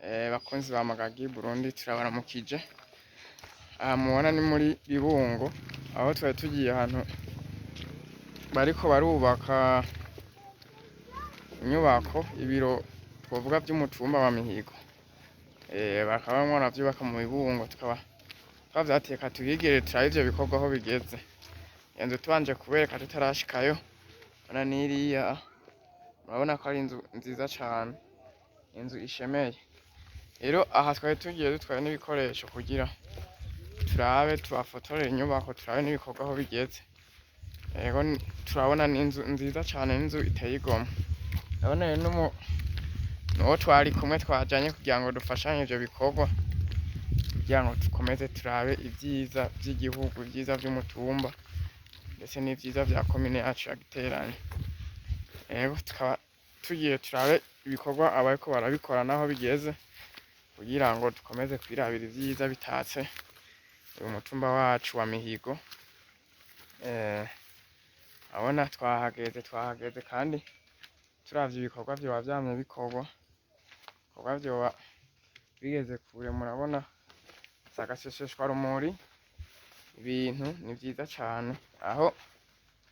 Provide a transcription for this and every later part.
Bakunzi ba Magagi Burundi, turabaramukije. Aha mubona ni muri Bibungo, aho twari tugiye ahantu bariko barubaka inyubako, ibiro twovuga vy'umutumba wa Mihigo. Bakaba barimwo baravyubaka mu Bibungo, tukaba twavyateka tuhigire turabe ivyo bikorwa aho bigeze. Iyo nzu tubanje kubereka tutarashikayo, urabona niriya, murabona ko ari inzu nziza cane, inzu ishemeye. Rero aha twari tugiye dutwaye n'ibikoresho kugira turabe, tubafotorere inyubako, turabe n'ibikorwa aho bigeze. Ego, turabona n'inzu nziza cane, n'inzu iteye igomwe. Ndabona rero nuwo twari kumwe twajanye kugira ngo dufashanye ivyo bikorwa, kugira ngo dukomeze turabe ivyiza vy'igihugu, ivyiza vy'umutumba, ndetse n'ivyiza vya komine yacu ya Giteranyi. Ego, tukaba tugiye turabe ibikorwa abariko barabikora naho bigeze, kugira ngo dukomeze kwirabira ivyiza bitatse uyu mutumba wacu wa Mihigo. Abona twahageze, kandi turavye ibikorwa vyoba vyamye bikorwa, ibikorwa vyoba bigeze kure. Murabona si agaseseshwa rumuri, ibintu ni vyiza cane. Aho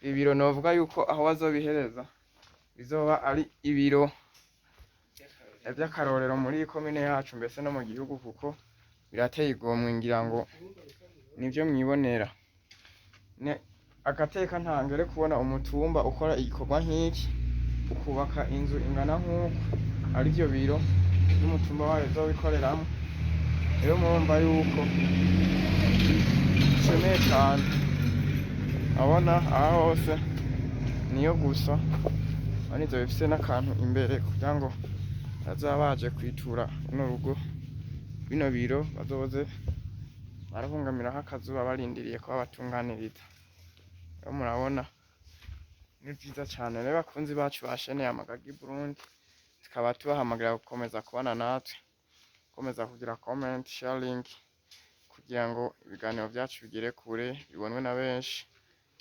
ibiro novuga yuko aho bazobihereza bizoba ari ibiro vy'akarorero muri komine yacu, mbese no mu gihugu, kuko birateye igomwe, ngira ngo nivyo mwibonera. Agateka ntangere kubona umutumba ukora igikorwa nk'iki, ukubaka inzu ingana nk'uku, arivyo biro n'umutumba wayo uzobikoreramwo. Rero murumva yuko bishemeye cane. Abona aha hose niyo gusa urabona izo bifise n'akantu imbere kugira ngo bazoba baje kwitura runo rugo, bino biro bazoze barahungamiraho akazuba barindiriye ko babatunganiriza. Rero murabona ni vyiza cane. Rero bakunzi bacu ba chaîne ya Magagi Burundi, tukaba tubahamagarira gukomeza kubana natwe, gukomeza kugira comment, sharing, kugira ngo ibiganiro vyacu bigere kure, bibonwe na benshi.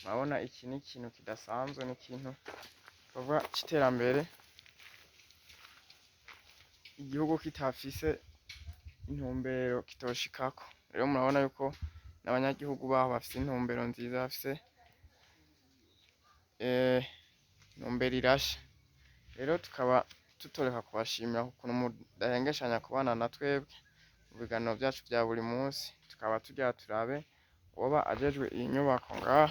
Murabona iki ni ikintu kidasanzwe, ni ikintu twovuga c'iterambere. Igihugu kitafise intumbero kitoshikako. Rero murabona yuko n'abanyagihugu baho bafise intumbero nziza, bafise intumbero irashe. Rero tukaba tutoreka kubashimira ukuntu mudahengeshanya kubana na twebwe mu biganiro vyacu vya buri munsi. Tukaba tugira turabe uwoba ajejwe iyi nyubako ngaha,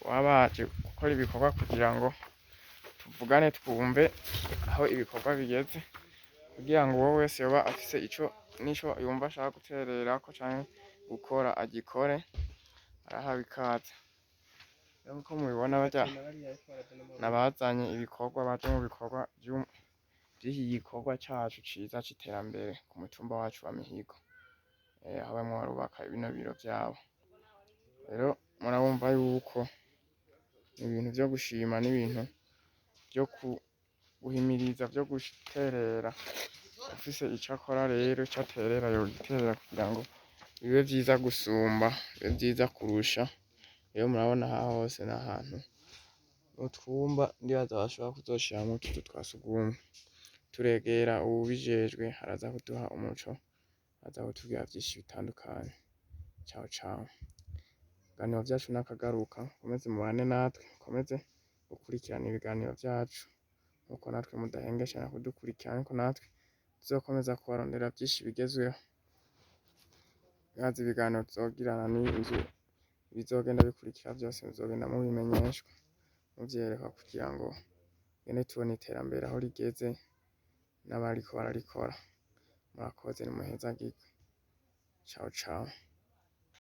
boba baje gukora ibikorwa, kugira ngo tuvugane twumve aho ibikorwa bigeze, kugira ngo uwo wese yoba afise ico nico yumva ashaka gutererako canke gukora agikore, arahawe ikaze. Rero nkuko mubibona, barya nabazanye ibikorwa, baje mu bikorwa vy'iki gikorwa cacu ciza c'iterambere ku mutumba wacu wa Mihigo, aho barimwo barubaka bino biro vyabo. Rero murabumva yuko ibintu vyo gushima n'ibintu vyo guhimiriza, vyo guterera. Ufise ico akora rero, ico aterera, yogiterera kugira ngo bibe vyiza gusumba, bibe vyiza kurusha. Rero murabona aha hose n'ahantu utwumba ndibaza bashobora kuzoshiramwo utuzu twa sugumwe. Turegera uwubijejwe, araza kuduha umuco, aza kutubwira vyinshi bitandukanye. Ciao ciao. Ibiganiro vyacu nakagaruka, mukomeze mubane natwe, mukomeze gukurikirana ibiganiro vyacu nkuko natwe mudahengeshanya kudukurikirana, ariko natwe tuzokomeza kubarondera vyinshi bigezweho. Murazi ibiganiro tuzogirana n'inzu bizogenda bikurikira vyose, muzogenda mubimenyeshwa, muvyerekwa, kugira ngo tugende tubona iterambere aho rigeze n'abariko bararikora. Murakoze, nimuhezagirwe. Ciao ciao.